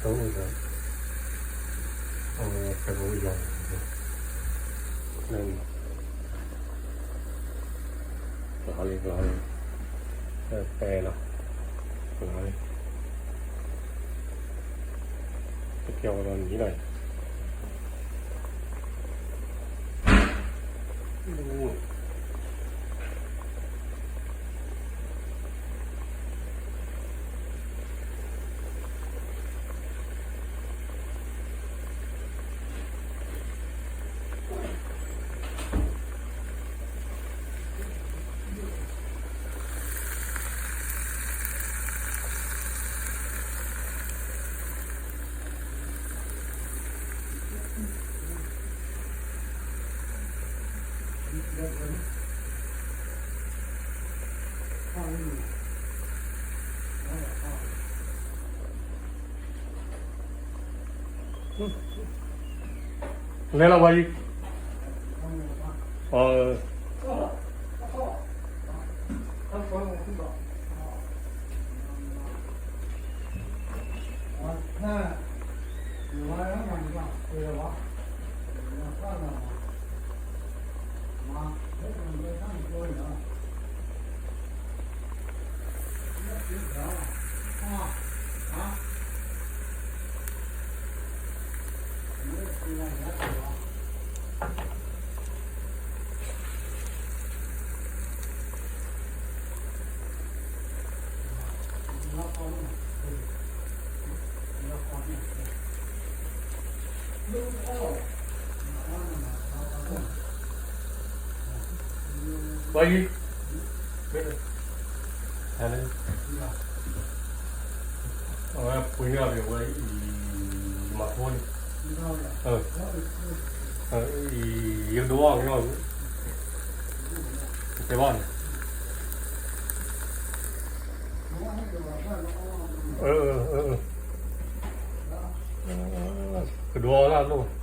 တအိၣ်ဒီး အဝဲကရူၢ်ယီၤ လၢ ကလီလံ ကလီလံ ပဲလီၤ ကလီလံ တပျီၤဒီးနံၤလီၤ လဲၤလီၤဝဲအံၤ အ ဝဲအံၤ မ့ၢ် အဝဲပှ့ၤန့ၢ်အီၤဒီး ဝဲအံၤ မၤဖိန့ၣ် ယကဒိးအီၤက့ၤလီၤ တဲဘၣ်န့ၣ် ကဒိးအီၤလၢအလိၣ်